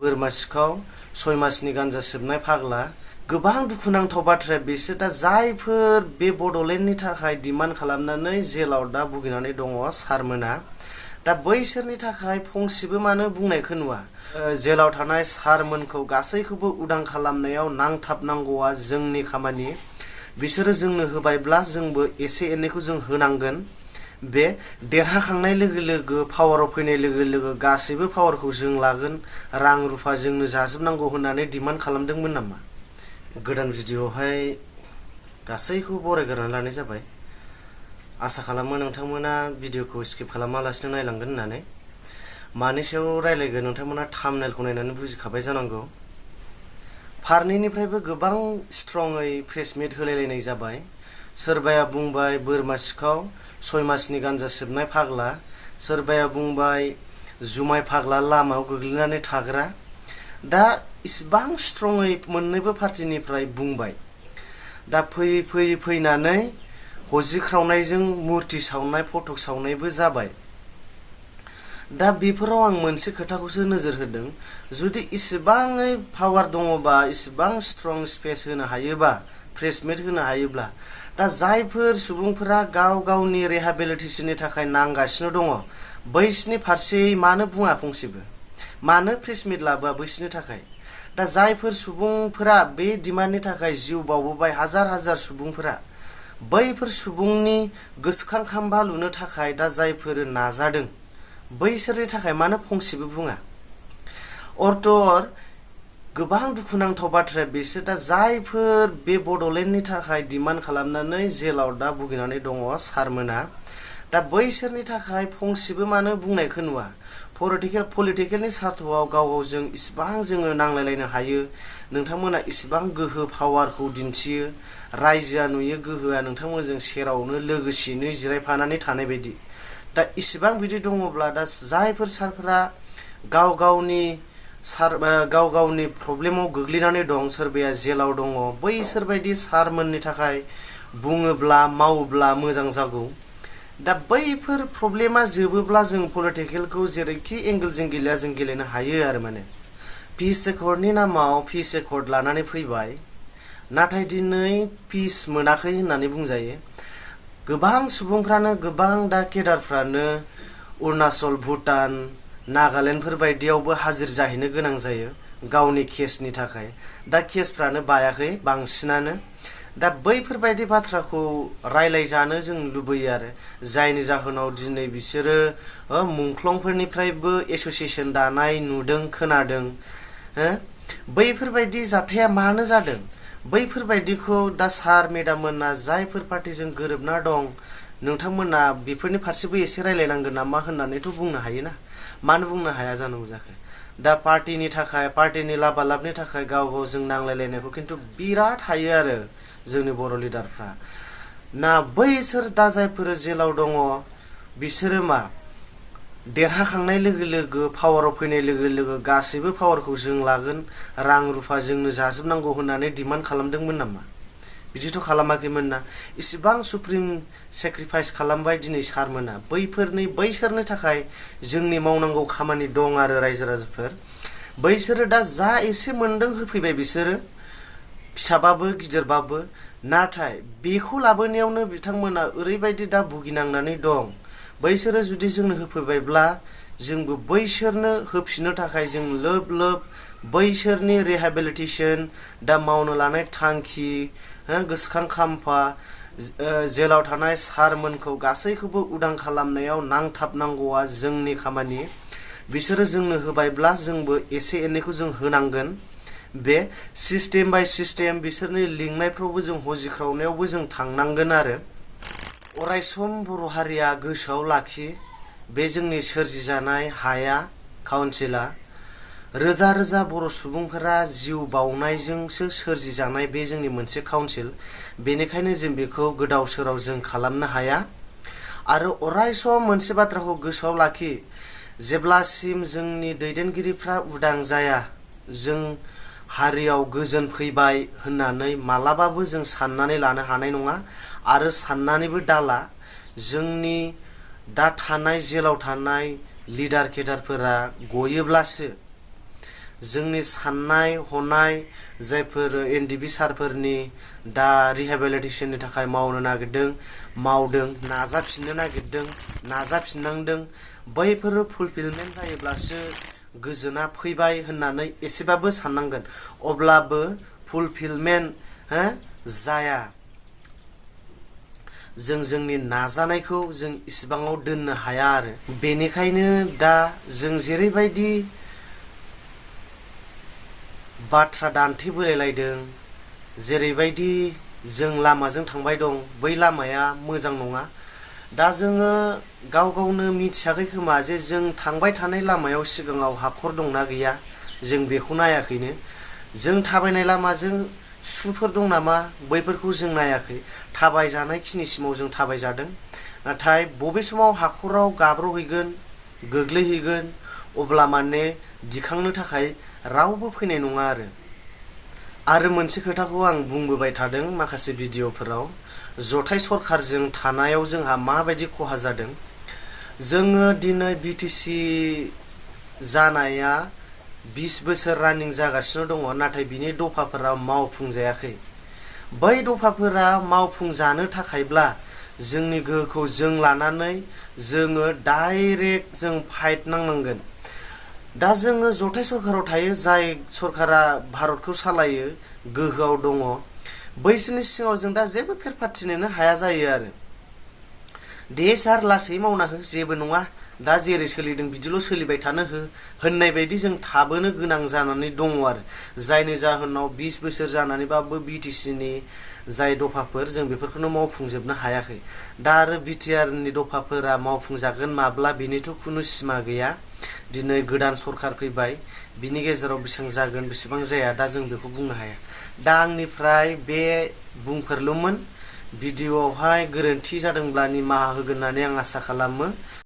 बोरमा सिखाव 6 मासनि गान्जा सोबनाय फाग्ला गोबां दुखुनांथाव बाथ्राया बिसोर दा जायफोर बे बड'लेण्डनि थाखाय डिमान्ड खालामनानै जेलाव दा भुगिनानै दङ सारमोना दा बैसोरनि थाखाय फंसेबो मानो बुंनायखौ नुवा जेलाव थानाय सारमोनखौ गासैखौबो उदां खालामनायाव नांथाबनांगौआ जोंनि खामानि बिसोरो जोंनो होबायब्ला जोंबो एसे एनैखौ जों होनांगोन बे देरहाखांनाय लोगो लोगो पावाराव फैनाय लोगो लोगो गासैबो पावारखौ जों लागोन रां रुफा जोंनो जाजोबनांगौ होननानै डिमान्ड खालामदोंमोन नामा गोदान भिडिअआवहाय गासैखौबो बरायग्रोनानै लानाय जाबाय आसा खालामो नोंथांमोना भिडिअखौ स्किप खालामालासिनो नायलांगोन होननानै मानि सायाव रायलायगोन नोंथांमोना थाम्बनेलखौ नायनानै बुजिखाबाय जानांगौ फारनैनिफ्रायबो गोबां स्ट्रङै प्रेस मिट होलायलायनाय जाबाय सोरबाया बुंबाय बोरमा सिखाव 6 मासनि गान्जा सोबनाय फाग्ला सोरबाया बुंबाय जुमाय फाग्ला लामायाव गोग्लैनानै थाग्रा दा इसिबां स्ट्रङै मोननैबो पार्टिनिफ्राय बुंबाय दा फैनानै हजिख्रावनायजों मुर्ति सावनाय फटक सावनायबो जाबाय दा बेफोराव आं मोनसे खोथाखौसो नोजोर होदों जुदि इसिबाङै पावार दङबा इसिबां स्ट्रं स्पेस होनो हायोबा प्रेस मिट होनो हायोब्ला दा जायफोर सुबुंफोरा गाव गावनि रिहेबिलिटेसननि थाखाय नांगासिनो दङ बैसिनि फारसे मानो बुङा फंसेबो मानो प्रेस मिट लाबोआ बैसिनि थाखाय दा जायफोर सुबुंफोरा बे डिमान्डनि थाखाय जिउ बावबोबाय हाजार हाजार सुबुंफोरा बैफोर सुबुंनि गोसोखां खाम्फा लुनो थाखाय दा जायफोर नाजादों बैसोरनि थाखाय मानो फंसेबो बुङा अरथर गोबां दुखुनांथाव बाथ्राया बिसोर दा जायफोर बे बड'लेण्डनि थाखाय डिमान्ड खालामनानै जेलाव दा भुगिनानै दङ सारमोना दा बैसोरनि थाखाय फंसेबो मानो बुंनायखौ नुवा पलिटिकेलनि सार्थआव गाव गावजों इसिबां जोङो नांलायलायनो हायो नोंथांमोना इसिबां गोहो पावारखौ दिन्थियो रायजोआ नुयो गोहोआ नोंथांमोनजों सेरावनो लोगोसेयैनो जिरायफानानै थानाय बायदि दा इसिबां बिदि दङब्ला दा जायफोर सारफोरा गाव गावनि प्रब्लेमाव गोग्लैनानै दं सोरबाया जेलाव दङ बैसोरबायदि सारमोननि थाखाय बुङोब्ला मावोब्ला मोजां जागौ दा बैफोर प्रब्लेमा जोबोब्ला जों पलिटिकेलखौ जेरैखि एंगेलजों गेलेया जों गेलेनो हायो आरो माने पिस एकर्डनि नामाव पिस एकर्ड लानानै फैबाय नाथाय दिनै पिस मोनाखै होननानै बुंजायो गोबां सुबुंफ्रानो गोबां दा केडारफ्रानो अरुणाचल भुटान नागालेण्डफोर बायदियावबो हाजिर जाहैनो गोनां जायो गावनि केसनि थाखाय दा केसफ्रानो बायाखै बांसिनानो दा बैफोरबायदि बाथ्राखौ रायलायजानो जों लुबैयो आरो जायनि जाहोनाव दिनै बिसोरो मुंख्लंफोरनिफ्रायबो एसोसिएसन दानाय नुदों खोनादों बैफोरबायदि जाथाया मानो जादों बैफोरबायदिखौ दा सार मेडाममोना जायफोर पार्टिजों गोरोबना दं नोंथांमोना बेफोरनि फारसेबो एसे रायलायनांगोन नामा होननानैथ' बुंनो हायोना मानो बुंनो हाया जानांगौ जाखो दा पार्टिनि थाखाय पार्टिनि लाबालाबनि थाखाय गाव गावजों नांलायलायनायखौ खिन्थु बिराद हायो आरो जोंनि बर' लिडारफ्रा ना बैसोर दा जायफोर जेलाव दङ बिसोरो मा देरहाखांनाय लोगो लोगो पावाराव फैनाय लोगो लोगो गासैबो पावारखौ जों लागोन रां रुफा जोंनो जाजोबनांगौ होननानै डिमान्ड खालामदोंमोन नामा बिदिथ' खालामाखैमोन ना इसिबां सुप्रिम सेक्रिफाइस खालामबाय दिनै सारमोना बैसोरनि थाखाय जोंनि मावनांगौ खामानि दं आरो रायजो राजाफोर बैसोरो दा जा एसे मोनदों होफैबाय बिसोरो फिसाबाबो गिदिरबाबो नाथाय बेखौ लाबोनायावनो बिथांमोना ओरैबायदि दा भुगिनांनानै दं बैसोरो जुदि जोंनो होफैबायब्ला जोंबो बैसोरनो होफिननो थाखाय जों लोब लोब बैसोरनि रिहेबिलिटेसन दा मावनो लानाय थांखि गोसोखां खाम्फा जेलाव थानाय सारमोनखौ गासैखौबो उदां खालामनायाव नांथाबनांगौआ जोंनि खामानि बिसोरो जोंनो होबायब्ला जोंबो एसे एनैखौ जों होनांगोन बे सिस्टेम बाय सिस्टेम बिसोरनि लिंनायफ्रावबो जों हजिख्रावनायावबो जों थांनांगोन आरो अरायसम बर' हारिया गोसोआव लाखि बे जोंनि सोरजिजानाय हाया काउन्सिला रोजा रोजा बर' सुबुंफोरा जिउ बावनायजोंसो सोरजिजानाय बे जोंनि मोनसे काउन्सिल बेनिखायनो जों बेखौ गोदाव सोराव जों खालामनो हाया आरो अरायसम मोनसे बाथ्राखौ गोसोआव लाखि जेब्लासिम जोंनि दैदेनगिरिफ्रा उदां जाया जों हारियाव गोजोन फैबाय होननानै मालाबाबो जों साननानै लानो हानाय नङा आरो साननानैबो दाला जोंनि दा थानाय जेलाव थानाय लिडार केडारफोरा गयोब्लासो जोंनि साननाय हनाय जायफोर NDB सारफोरनि दा रिहेबिलिटेसननि थाखाय मावनो नागिरदों मावदों नाजाफिननो नागिरदों नाजाफिननांदों बैफोर फुलफिलमेन्ट जायोब्लासो गोजोना फैबाय होननानै एसेबाबो साननांगोन अब्लाबो फुलफिलमेन्ट जाया जों जोंनि नाजानायखौ जों इसिबाङाव दोननो हाया आरो बेनिखायनो दा जों जेरैबायदि बाथ्रा दान्थे बोलायलायदों जेरैबायदि जों लामाजों थांबाय दं बै लामाया मोजां नङा दा जोङो गाव गावनो मिथियाखै खोमा जे जों थांबाय थानाय लामायाव सिगाङाव हाखर दंना गैया जों बेखौ नायाखैनो जों थाबायनाय लामाजों सुफोर दं नामा बैफोरखौ जों नायाखै थाबायजानाय खिनिसिमाव जों थाबायजादों नाथाय बबे समाव हाखराव गाब्र'हैगोन गोग्लैहैगोन अब्ला माने दिखांनो थाखाय रावबो फैनाय नङा आरो मोनसे खोथाखौ आं बुंबोबाय थादों माखासे भिडिअफोराव जथाय सरखारजों थानायाव जोंहा माबायदि खहा जादों जोङो दिनै BTC जानाया 20 बोसोर रानिं जागासिनो दङ नाथाय बिनि दफाफोरा मावफुंजायाखै बै दफाफोरा मावफुंजानो थाखायब्ला जोंनि गोहोखौ जों लानानै जोङो डाइरेक्ट जों फाइट नांनांगोन दा जोङो जथाय सरखाराव थायो जाय सरखारा भारतखौ सालायो गोहोआव दङ बैसोरनि सिङाव जों दा जेबो फेरफाथिनोनो हाया जायो आरो दे सार लासै मावना हो जेबो नङा दा जेरै सोलिदों बिदिल' सोलिबाय थानो हो होननाय बायदि जों थाबोनो गोनां जानानै दङ आरो जायनि जाहोनाव 20 बोसोर जानानैबाबो BTCनि जाय दफाफोर जों बेफोरखौनो मावफुंजोबनो हायाखै दा आरो BTRनि दफाफोरा मावफुंजागोन माब्ला बिनिथ' खुनु सिमा गैया दिनै गोदान सरखार फैबाय बिनि गेजेराव बेसेबां जागोन बेसेबां जाया दा जों बेखौ बुंनो हाया दा आंनिफ्राय बे बुंफोरलुमोन भिडिअआवहाय गोरोन्थि जादोंब्ला निमाहा होगोन होननानै आं आसा खालामो